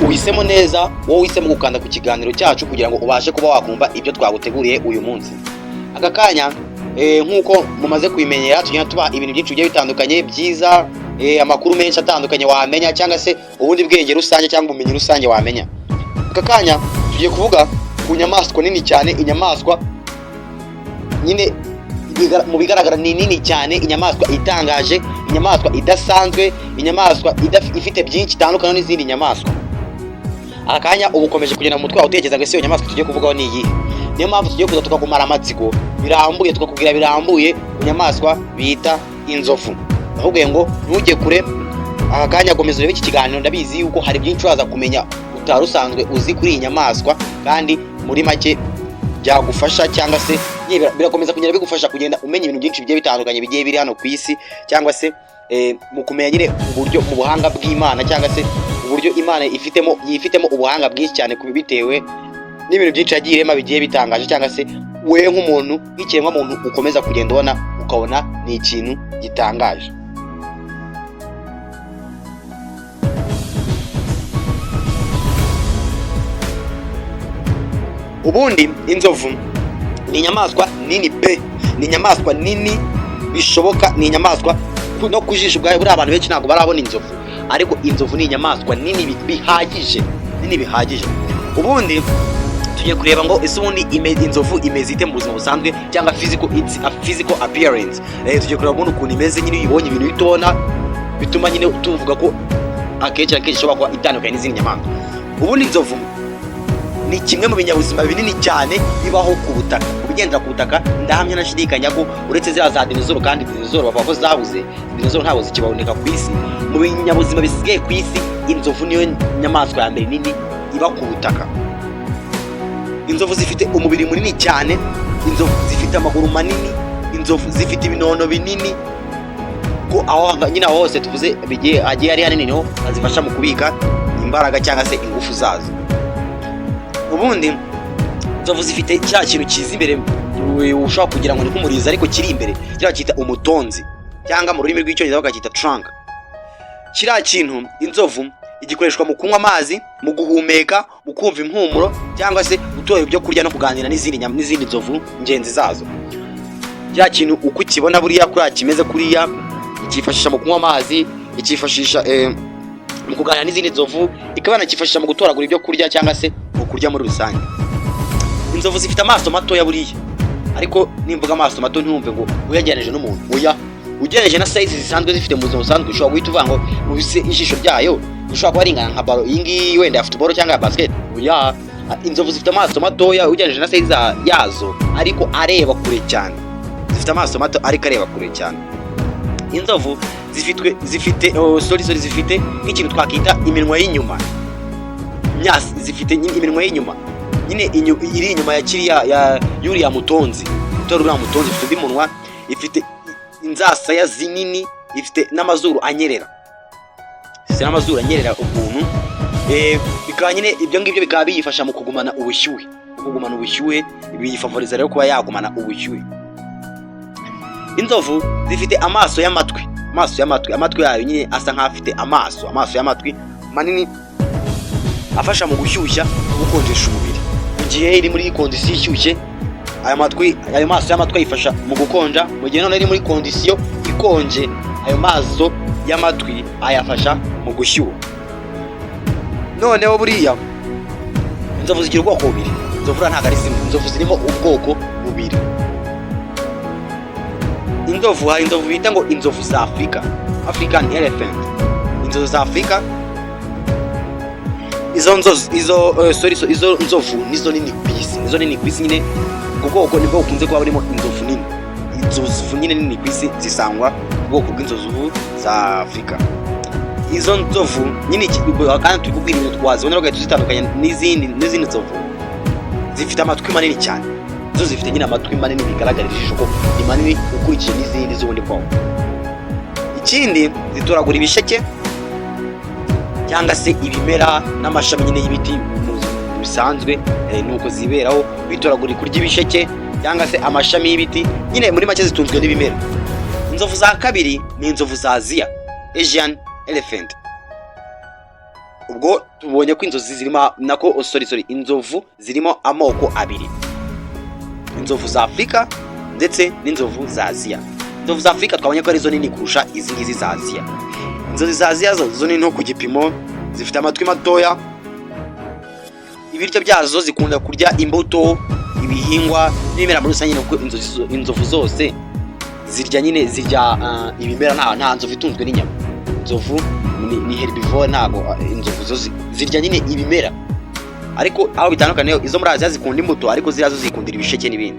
Uhisemo neza wowe uhisemo gukanda ku kiganiro cyacu kugira ngo ubashe kuba wakumva ibyo twaguteguriye uyu munsi. Aka kanya, nk'uko mumaze kubimenyera, tugenda tubaha ibintu byinshi bigiye bitandukanye byiza, amakuru menshi atandukanye wamenya, cyangwa se ubundi bwenge rusange cyangwa ubumenyi rusange wamenya. Aka kanya tugiye kuvuga ku nyamaswa nini cyane, inyamaswa nyine mu bigaragara ni nini cyane, inyamaswa itangaje, inyamaswa idasanzwe, inyamaswa ifite byinshi itandukanye n'izindi nyamaswa. Aka kanya uba ukomeje kugenda mu mutwe wawe utekereza ngo ese iyo nyamaswa tugiye kuvugaho ni iyihe? Niyo mpamvu tugiye kuza tukakumara amatsiko birambuye, tukakubwira birambuye ku nyamaswa bita inzovu. Ndakubwiye ngo ntujye kure. Aka kanya komeza urebe iki kiganiro. Ndabizi yuko hari byinshi uraza kumenya utari usanzwe uzi kuri iyi nyamaswa, kandi muri make byagufasha, cyangwa se birakomeza kugenda bigufasha kugenda umenya ibintu byinshi bigiye bitandukanye bigiye biri hano ku isi, cyangwa se mu kumenya nyine uburyo mu buhanga bw'Imana, cyangwa se uburyo Imana yifitemo ubuhanga bwinshi cyane bitewe n'ibintu byinshi yagiye irema bigiye bitangaje, cyangwa se wewe nk'umuntu, nk'ikiremwamuntu, ukomeza kugenda ubona ukabona ni ikintu gitangaje. Ubundi inzovu ni inyamaswa nini pe, ni inyamaswa nini bishoboka, ni inyamaswa no ku jisho ubwayo. Buriya abantu benshi ntabwo barabona inzovu, ariko inzovu ni inyamaswa nini bihagije, nini bihagije. Ubundi tugiye kureba ngo ese ubundi inzovu imeze ite mu buzima busanzwe, cyangwa physical, its a physical appearance. Tugiye kureba ubundi ukuntu imeze nyine. Iyo uyibonye, ibintu uhita ubona bituma nyine tuvuga ko akenshi na kenshi ishobora kuba itandukanye n'izindi nyamaswa. Ubundi inzovu ni kimwe mu binyabuzima binini cyane bibaho ku butaka. Mu bigendera ku butaka, ndahamya nashidikanya ko uretse ziriya za dinosaur, kandi dinosaur bavuga ko zabuze, dinosaur ntabwo zikiboneka ku isi, mu binyabuzima bisigaye ku isi inzovu niyo nyamaswa ya mbere nini iba ku butaka. Inzovu zifite umubiri munini cyane, inzovu zifite amaguru manini, inzovu zifite ibinono binini, ko aho nyine aho hose tuvuze bigiye hagiye ari hanini niho hazifasha mu kubika imbaraga cyangwa se ingufu zazo. Ubundi inzovu zifite cya kintu kiza imbere, ushobora kugira ngo ni nk'umurizo ariko kiri imbere, kiriya cyita umutonzi, cyangwa mu rurimi rw'Icyongereza bakacyita trunk. Kiriya kintu inzovu igikoreshwa mu kunywa amazi, mu guhumeka, mu kumva impumuro, cyangwa se gutora ibyo kurya no kuganira n'izindi nzovu ngenzi zazo. Kiriya kintu uko ukibona buriya kuriya kimeze kuriya, ikifashisha mu kunywa amazi, ikifashisha mu kuganira n'izindi nzovu, ikaba yanakifashisha mu gutoragura ibyo kurya cyangwa se mu kurya muri rusange. Inzovu zifite amaso matoya buriya, ariko nimvuga amaso mato ntiwumve ngo uyagereranije n'umuntu. Oya, ugereranije na size zisanzwe zifite mu buzima busanzwe, ushobora guhita uvuga ngo ubise ijisho ryayo rishobora kuba ringana nka ballon iyi ngiyi wenda ya football cyangwa ya basket. Oya, inzovu zifite amaso matoya ugereranije na size yazo, ariko areba kure cyane. Zifite amaso mato ariko areba kure cyane. Inzovu zifitwe zifite, oh, sorry, sorry, zifite nk'ikintu twakita iminwa y'inyuma. Zifite iminwa y'inyuma nyine iri inyuma ya kiriya ya yuriya mutonzi utari uriya mutonzi. Ifite undi munwa, ifite inzasaya zinini, ifite n'amazuru anyerera, ifite n'amazuru anyerera ukuntu. Bikaba nyine ibyo ngibyo bikaba biyifasha mu kugumana ubushyuhe, mu kugumana ubushyuhe. Biyifavoriza rero kuba yagumana ubushyuhe. Inzovu zifite amaso y'amatwi, amaso y'amatwi, amatwi yayo nyine asa nk'afite amaso, amaso y'amatwi manini afasha mu gushyushya no gukonjesha umubiri. Mu gihe iri muri condition ishyushye, ayo matwi, ayo maso y'amatwi ayifasha mu gukonja. Mu gihe none iri muri condition ikonje, ayo maso y'amatwi ayafasha mu gushyuha. Noneho buriya inzovu zigira ubwoko bubiri. Inzovu buriya ntabwo ari zimwe, inzovu zirimo ubwoko bubiri. Inzovu, hari inzovu bita ngo inzovu za Afurika, African elephant, inzovu za Afurika. Izo nzovu, izo sorry, izo nzovu nizo nini ku isi, nizo nini ku isi nyine. Ubwo bwoko nibwo bukunze kuba burimo inzovu nini. Inzovu nyine nini ku isi zisangwa mu bwoko bw'inzovu za Afurika. Izo nzovu nyine kandi turi kubwira ibintu twazibona ugahita uzitandukanya n'izindi nzovu. Zifite amatwi manini cyane. Zo zifite nyine amatwi manini bigaragarira ijisho ko ni manini ukurikije n'izindi z'ubundi bwoko. Ikindi, zitoragura ibisheke cyangwa se ibimera n'amashami nyine y'ibiti mu buzima bisanzwe. Nuko ziberaho bitoragura, kurya ibisheke cyangwa se amashami y'ibiti. Nyine muri make zitunzwe n'ibimera. Inzovu za kabiri ni inzovu za Aziya, Asian elephant. Ubwo tubonye ko inzozi zirimo nako, oh, sorry, sorry, inzovu zirimo amoko abiri: inzovu za Afurika ndetse n'inzovu za Aziya. Inzovu za Afurika twabonye ko arizo nini kurusha izi ngizi za Aziya. Inzozi za Aziya zo ni nto ku gipimo, zifite amatwi matoya. Ibiryo byazo, zikunda kurya imbuto, ibihingwa n'ibimera muri rusange, kuko inzovu zose zirya nyine, zirya ibimera. Nta nzovu itunzwe n'inyama. Inzovu ni herbivore. Ntabwo inzovu zo zirya nyine ibimera, ariko aho bitandukaniye, izo muri Aziya zikunda imbuto, ariko ziriya zo zikundira ibisheke n'ibindi.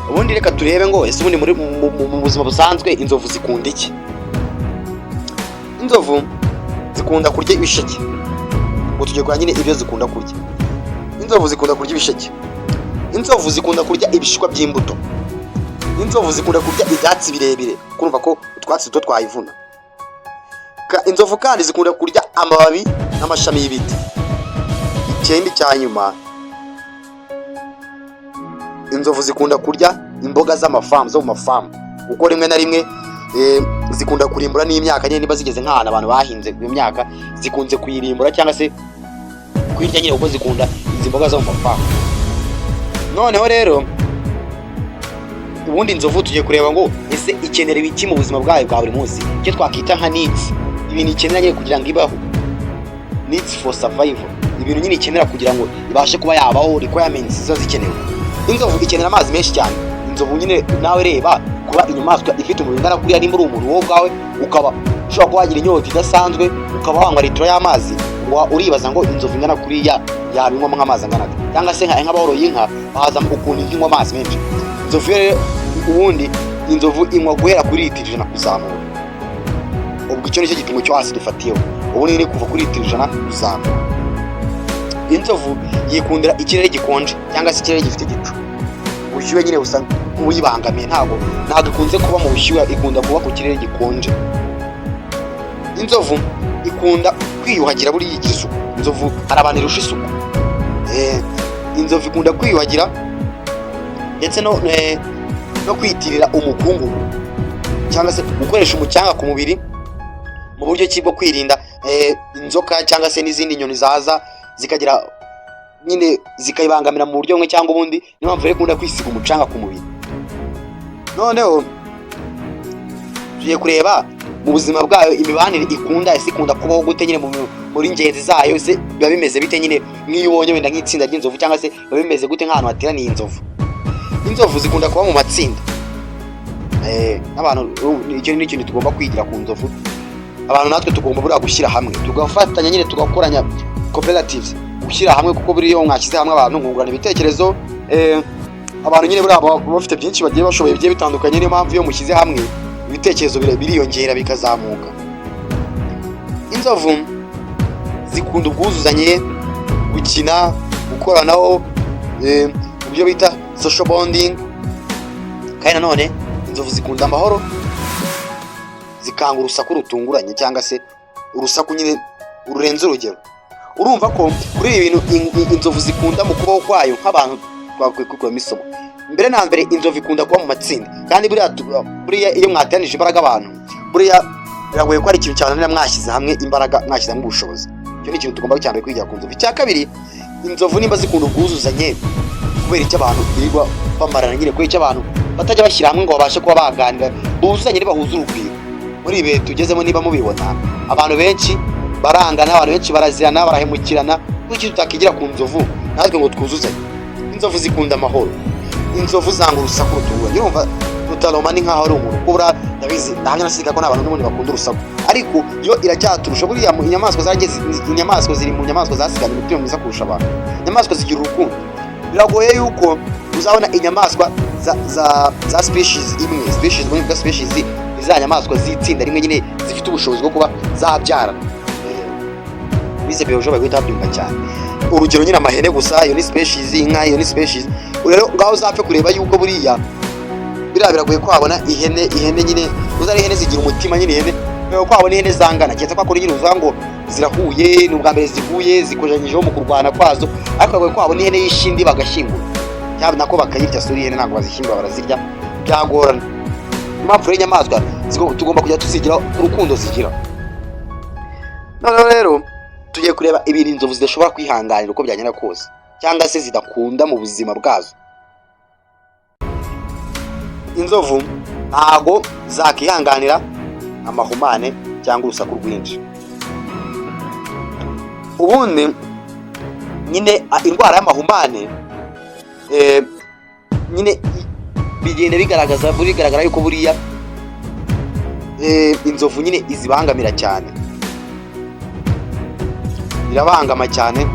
Ubundi reka turebe ngo ese ubundi muri mu buzima busanzwe inzovu zikunda iki? Inzovu zikunda kurya ibisheke. Ngo tujye kureba nyine ibyo zikunda kurya. Inzovu zikunda kurya ibisheke, inzovu zikunda kurya ibishishwa by'imbuto, inzovu zikunda kurya ibyatsi birebire, kumva ko utwatsi duto twayivuna. Inzovu kandi zikunda kurya amababi n'amashami y'ibiti. Ikindi cya nyuma, inzovu zikunda kurya imboga z'amafamu, zo mu mafamu, kuko rimwe na rimwe zikunda kurimbura n'imyaka nyine. Niba zigeze nk'ahantu abantu bahinze iyo myaka, zikunze kuyirimbura cyangwa se kuyirya nyine, kuko zikunda izi mboga zo mu mafamu. Noneho rero ubundi inzovu tugiye kureba ngo ese ikenera ibiki mu buzima bwayo bwa buri munsi, icyo twakwita nka needs, ibintu ikenera nyine kugira ngo ibaho, needs for survival, ibintu nyine ikenera kugira ngo ibashe kuba yabaho, requirements ziba zikenewe. Inzovu ikenera amazi menshi cyane. Inzovu nyine, nawe reba, kuba inyamaswa ifite umubiri ungana kuriya, nimba uri umuntu wowe ubwawe ukaba ushobora kuba wagira inyota idasanzwe, ukaba wanywa litiro y'amazi, wa uribaza ngo inzovu ingana kuriya yabinywamo nk'amazi angana ate? Cyangwa se nk'aboroye inka baza ukuntu inka inywa amazi menshi. Inzovu rero, ubundi inzovu inywa guhera kuri litiro 100 kuzamura. Ubwo icyo nicyo gipimo cyo hasi dufatiyeho, ubundi ni kuva kuri litiro 100 kuzamura. Inzovu yikundira ikirere gikonje cyangwa se ikirere gifite igicu. Ubushyuhe nyine busa nk'ubuyibangamiye. Ntabwo ikunze kuba mu bushyuhe, ikunda kuba ku kirere gikonje. Inzovu ikunda kwiyuhagira, buriya igira isuku. Inzovu hari abantu irusha isuku. Inzovu ikunda kwiyuhagira ndetse no kwitirira umukungugu cyangwa se gukoresha umucanga ku mubiri mu buryo ki bwo kwirinda inzoka cyangwa se n'izindi nyoni zaza zikagira nyine zikayibangamira mu buryo bumwe cyangwa ubundi. Niyo mpamvu rero ikunda kwisiga umucanga ku mubiri. Noneho tugiye kureba mu buzima bwayo imibanire ikunda. Ese ikunda kubaho gute nyine muri ngenzi zayo? Ese biba bimeze bite nyine nk'iyo ubonye wenda nk'itsinda ry'inzovu, cyangwa se biba bimeze gute nk'ahantu hateraniye inzovu? Inzovu zikunda kuba mu matsinda. N'abantu icyo ni ikintu tugomba kwigira ku nzovu. Abantu natwe tugomba buriya gushyira hamwe, tugafatanya nyine, tugakoranya, cooperatives, gushyira hamwe, kuko buriya iyo mwashyize hamwe abantu mwungurana ibitekerezo. Abantu nyine buriya baba bafite byinshi bagiye bashoboye bigiye bitandukanye. Niyo mpamvu iyo mushyize hamwe ibitekerezo biriyongera, bikazamuka. Inzovu zikunda ubwuzuzanye, gukina, gukoranaho, ibyo bita social bonding. Kandi nanone inzovu zikunda amahoro, zikanga urusaku rutunguranye cyangwa se urusaku nyine rurenze urugero. Urumva ko kuri ibi bintu inzovu zikunda mu kubaho kwayo, nk'abantu twakwiye kwikuramo isomo. Mbere na mbere, inzovu ikunda kuba mu matsinda, kandi buriya iyo mwateranije imbaraga abantu, buriya biragoye ko hari ikintu cyananira mwashyize hamwe imbaraga, mwashyize hamwe ubushobozi. Icyo ni ikintu tugomba cyane kwigira ku nzovu. Icya kabiri, inzovu nimba zikunda ubwuzuzanye, kubera icyo abantu birirwa bamarana nyine? Kubera icyo abantu batajya bashyira hamwe ngo babashe kuba baganira, buzuzanye, bahuze urugwiro? Muri ibi bihe tugezemo, niba mubibona, abantu benshi barangana, abantu benshi barazirana, barahemukirana. Kuki tutakigira ku nzovu natwe ngo twuzuzanye? Inzovu zikunda amahoro, inzovu zanga urusaku rutunguranye. Urumva rutaroma ni nkaho ari umuntu, kuko buriya ndabizi, ndahamya nashidikanya ko n'abantu n'ubundi bakunda urusaku, ariko yo iracyaturusha. Buriya mu inyamaswa zagiye inyamaswa ziri mu nyamaswa zasiganye umutima mwiza kurusha abantu. Inyamaswa zigira urukundo. Biragoye yuko uzabona inyamaswa za species imwe. Species, muri bwa species ni za nyamaswa z'itsinda rimwe nyine zifite ubushobozi bwo kuba zabyara. Bize biology bari guhita babyumva cyane. Urugero nyine amahene gusa, iyo ni species, inka iyo ni species. Rero ngaho uzapfe kureba yuko buriya biriya biragoye ko wabona ihene nyine uzari ihene zigira umutima nyine. Ihene biragoye ko wabona ihene zangana, keretse ko akora nyine uvuga ngo zirahuye, ni ubwa mbere zihuye, zikojanyijeho mu kurwana kwazo. Ariko biragoye ko wabona ihene y'ishindi bagashyingura, cyangwa nako bakayirya. Suri ihene ntabwo bazishyingura, barazirya, byagorana. Niyo mpamvu rero inyamaswa tugomba kujya tuzigira urukundo zigira. Noneho rero Tugiye kureba ibintu inzovu zidashobora kwihanganira uko byagenda kose, cyangwa se zidakunda mu buzima bwazo. Inzovu ntago zakihanganira amahumane cyangwa urusaku rwinshi. Ubundi nyine indwara y'amahumane nyine bigenda bigaragaza, bigaragara yuko buriya inzovu nyine izibangamira cyane, irabangama cyane.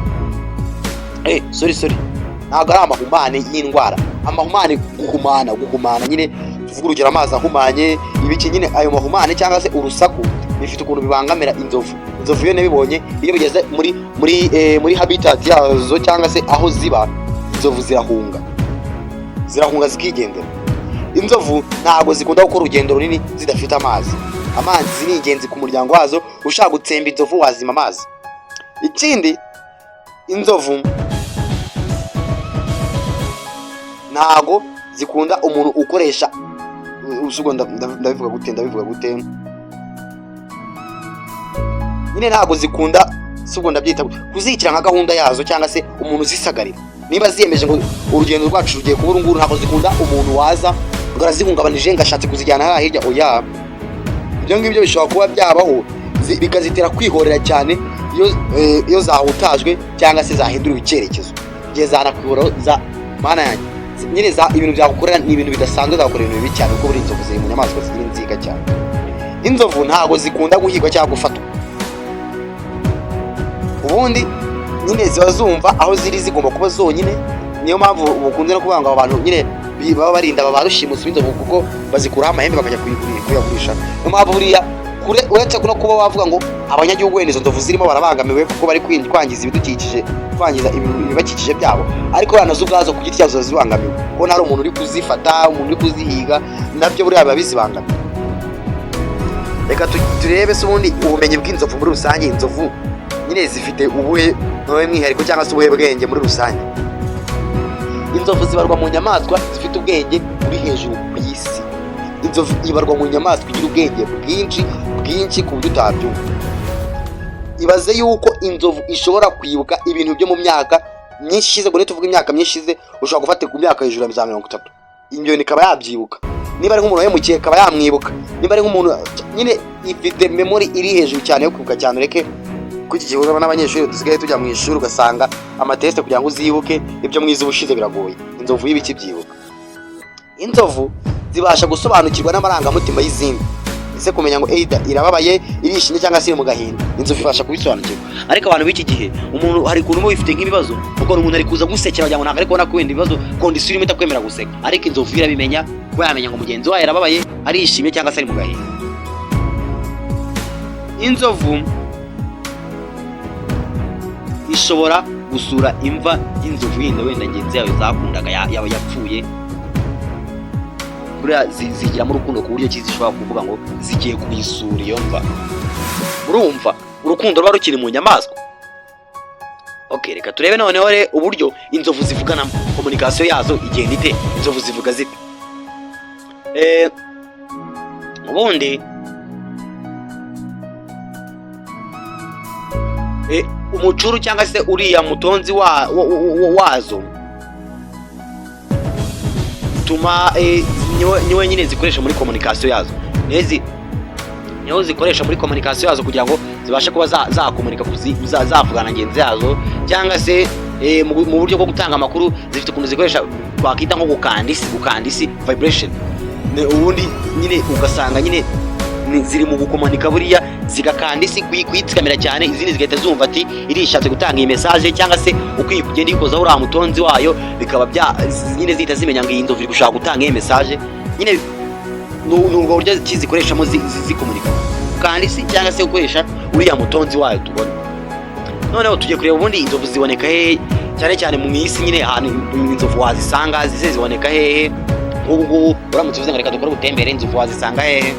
Sorry, sorry, ntabwo ari amahumane y'indwara, amahumane guhumana, guhumana nyine tuvuga urugero amazi ahumanye, ibiki nyine, ayo mahumane cyangwa se urusaku bifite ukuntu bibangamira inzovu. Inzovu iyo nabibonye, iyo bigeze muri habitat yazo cyangwa se aho ziba, inzovu zirahunga, zirahunga zikigendera. Inzovu ntabwo zikunda gukora urugendo runini zidafite amazi. Amazi ni ingenzi ku muryango wazo. Ushaka gutsemba inzovu wazima amazi. Ikindi, inzovu ntago zikunda umuntu ukoresha usugo, ndabivuga gute, ndabivuga gute nyine, ntago zikunda si ubwo ndabyita kuzikira nka gahunda yazo cyangwa se umuntu uzisagarira. Niba ziyemeje ngo urugendo rwacu rugiye kuba urunguru, ntabwo zikunda umuntu waza ngo arazihungabanije, ngo ashatse kuzijyana hariya hirya. Oya, ibyo ngibyo bishobora kuba byabaho bikazitera kwihorera cyane iyo zahutajwe cyangwa se zahinduriwe icyerekezo. Igihe zanakwihora za mana yanjye nyine za ibintu byagukorera ni ibintu bidasanzwe, zagukorera ibintu bibi cyane, kuko buri inzovu ziri mu nyamaswa zigira inzika cyane. Inzovu ntabwo zikunda guhigwa cyangwa gufatwa. Ubundi nyine ziba zumva aho ziri zigomba kuba zonyine. Niyo mpamvu bukunze no kuvuga ngo abantu nyine baba barinda ba rushimusi b'inzovu, kuko bazikuraho amahembe bakajya kuyagurisha. Niyo mpamvu buriya kure, uretse no kuba wavuga ngo abanyagihugu wenda izo nzovu zirimo barabangamiwe kuko bari kwangiza ibidukikije, kwangiza ibibakikije byabo, ariko buriya nazo ubwazo ku giti cyazo ziba zibangamiwe, kuko hari umuntu uri kuzifata, umuntu uri kuzihiga, nabyo buriya biba bizibangamiye. Reka turebe se ubundi ubumenyi bw'inzovu muri rusange. Inzovu nyine zifite ubuhe mwihariko cyangwa se ubuhe bwenge muri rusange? Inzovu zibarwa mu nyamaswa zifite ubwenge buri hejuru ku isi. Inzovu ibarwa mu nyamaswa igira ubwenge bwinshi bwinshi ku buryo utabyumva. Ibaze yuko inzovu ishobora kwibuka ibintu byo mu myaka myinshi ishize. Ngo tuvuge imyaka myinshi ishize, ushobora gufata ku myaka hejuru ya za 30, inyoni ikaba yabyibuka. Niba ari nk'umuntu wahemukiye akaba yamwibuka, niba ari nk'umuntu nyine, ifite memory iri hejuru cyane yo kwibuka cyane. Ureke ko iki gihe n'abanyeshuri dusigaye tujya mu ishuri ugasanga ama test kugira ngo uzibuke ibyo mwize ubushize biragoye, inzovu y'ibiki byibuka? Inzovu zibasha gusobanukirwa n'amarangamutima y'izindi. Ese kumenya ngo either irababaye, irishimye cyangwa se iri mu gahinda, inzovu ibasha kubisobanukirwa. Ariko abantu b'iki gihe, umuntu hari ukuntu uba wifite nk'ibibazo, ukabona umuntu ari kuza gusekera wagira ngo ntabwo ari kubona ko wenda ibibazo, condition irimo itakwemera guseka. Ariko inzovu irabimenya, kuba yamenya ngo mugenzi wayo arababaye, arishimye cyangwa se ari mu gahinda. Inzovu ishobora gusura imva y'inzovu yindi wenda ngenzi yayo zakundaga yaba yapfuye. Buriya zigiramo urukundo ku buryo ki zishobora kuvuga ngo zigiye kuyisura iyo mva. Urumva urukundo ruba rukiri mu nyamaswa. Okay, reka turebe noneho uburyo inzovu zivuganamo, communication yazo igenda ite, inzovu zivuga zite? Ubundi umucuru cyangwa se uriya mutonzi wazo utuma niwe nyine zikoresha muri communication yazo. Niho zikoresha muri communication yazo kugira ngo zibashe kuba zakomunika, zavugana na ngenzi yazo, cyangwa se mu buryo bwo gutanga amakuru. Zifite ukuntu zikoresha twakita nko gukanda isi, gukanda isi, vibration. Ubundi nyine ugasanga nyine ziri mu gukomanika, buriya zigakanda isi, kuyitsikamira cyane, izindi zigahita zumva ati irishatse gutanga iyi message, cyangwa se uko iyi kugenda iyikozaho uriya mutonzi wayo, bikaba bya nyine zihita zimenya ngo iyi nzovu iri gushaka gutanga iyi message nyine. Ni ubwo buryo ki zikoreshamo zikomunika, gukanda isi cyangwa se gukoresha uriya mutonzi wayo tubona. Noneho tugiye kureba ubundi inzovu ziboneka hehe cyane cyane mu isi nyine, ahantu inzovu wazisanga zize ziboneka hehe. Nk'ubu ngubu uramutse uvuze ngo reka dukore ubutembere, inzovu wazisanga hehe?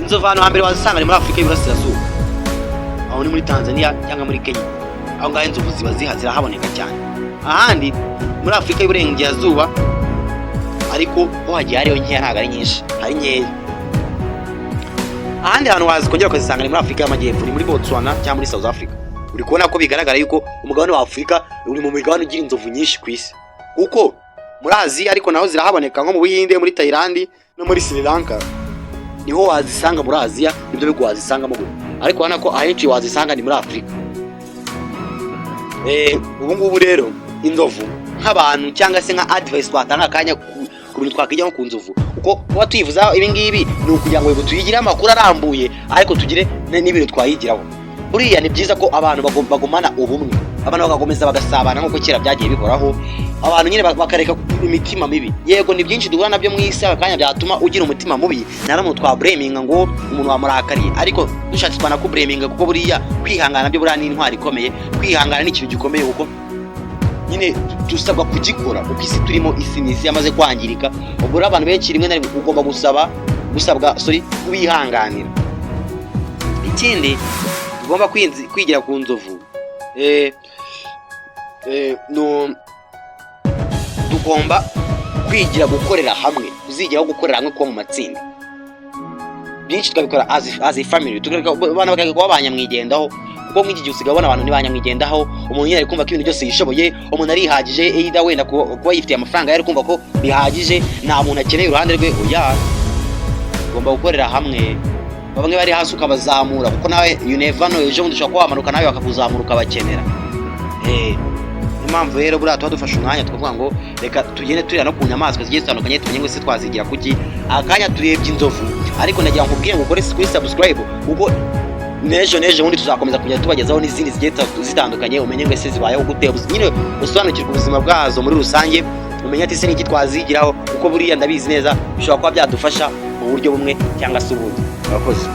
Inzovu ahantu hambere wazisanga ni muri Afurika y'Iburasirazuba, aho ni muri Tanzania cyangwa muri Kenya. Aho ngaho inzovu ziba zirahaboneka cyane. Ahandi muri Afurika y'Iburengerazuba, ariko ho hagiye hariho nkeya, ntabwo ari nyinshi, hari nkeya. Ahandi hantu wazikongera ukazisanga ni muri Afurika y'Amajyepfo, ni muri Botswana cyangwa muri South Africa. Uri kubona ko bigaragara yuko umugabane wa Afurika uri mu migabane ugira inzovu nyinshi ku isi, kuko muri Aziya ariko naho zirahaboneka, nko mu Buhinde, muri Thailand no muri Sri Lanka niho wazisanga. Muri Aziya nibyo bihugu wazisangamo gusa, ariko urabona ko ahenshi wazisanga ni muri Afurika. Ubu ngubu rero inzovu nk'abantu cyangwa se nka advice twatanga akanya ku bintu twakwigira ku nzovu, kuko kuba tuyivuzaho ibi ngibi ni ukugira ngo tuyigire amakuru arambuye, ariko tugire n'ibintu twayigiraho. Buriya ni byiza ko abantu bagumana ubumwe, abantu bagakomeza bagasabana nk'uko kera byagiye bihoraho, abantu nyine bakareka imitima mibi. Yego, ni byinshi duhura nabyo mu isi aka kanya byatuma ugira umutima mubi. Nta n'umuntu twablaminga ngo umuntu wamurakariye, ariko dushatse twanakublaminga, kuko buriya kwihangana byo buriya ni intwari ikomeye. Kwihangana ni ikintu gikomeye, kuko nyine dusabwa kugikora, kuko isi turimo, isi ni isi yamaze kwangirika. Ubwo rero abantu benshi rimwe na rimwe ugomba gusaba, gusabwa, sorry, kubihanganira. Ikindi tugomba kwigira ku nzovu, no, tugomba kwigira gukorera hamwe, kuzigiraho gukorera hamwe, kuba mu matsinda. Byinshi tukabikora as a family, abantu bakareka kuba ba nyamwigendaho, kuko nk'iki gihe usigaye ubona abantu ni ba nyamwigendaho. Umuntu nyine ari kumva ko ibintu byose yishoboye, umuntu arihagije, either wenda kuba yifitiye amafaranga, yari kumva ko bihagije, nta muntu akeneye iruhande rwe. Oya, ugomba gukorera hamwe, bamwe bari hasi ukabazamura, kuko nawe you never know, ejo bundi ushobora kuba wamanuka nawe bakakuzamura, ukabakenera. Niyo mpamvu rero buriya tuba dufashe umwanya tukavuga ngo reka tugende tureba no ku nyamaswa zigiye zitandukanye, tumenye ngo ese twazigira kuki. Akanya turebye inzovu, ariko ndagira ngo nkubwire ngo ukore kuri subscribe, kuko n'ejo n'ejo bundi tuzakomeza kugenda tubagezaho n'izindi zigiye zitandukanye, umenye ngo ese zibayeho gute, nyine usobanukirwe ubuzima bwazo muri rusange, umenye ati ese n'iki twazigiraho, kuko buriya ndabizi neza bishobora kuba byadufasha mu buryo bumwe cyangwa se ubundi. Murakoze.